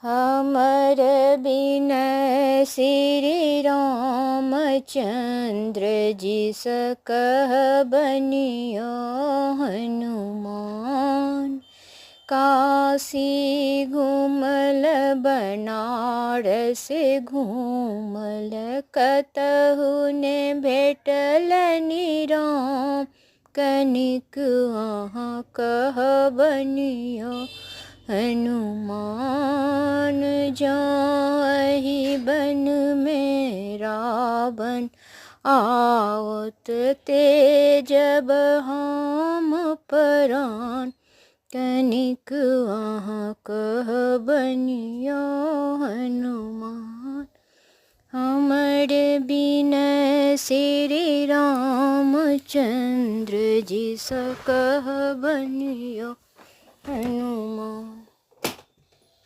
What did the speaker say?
हमर विनय श्री रामचन्द्र जी सँ कहबनियो हनुमान। काशी घूमल बनारस घूमल, कतहु ने भेटलनि राम। कनिक अहाँ कहबनियो हनुमान। जाहि बनमे रावण आओत, तेजब हम परान। कनिक अहाँ कहबनियो हनुमान। हमर विनय श्री रामचन्द्र जी सँ कहबनियो हनुमान।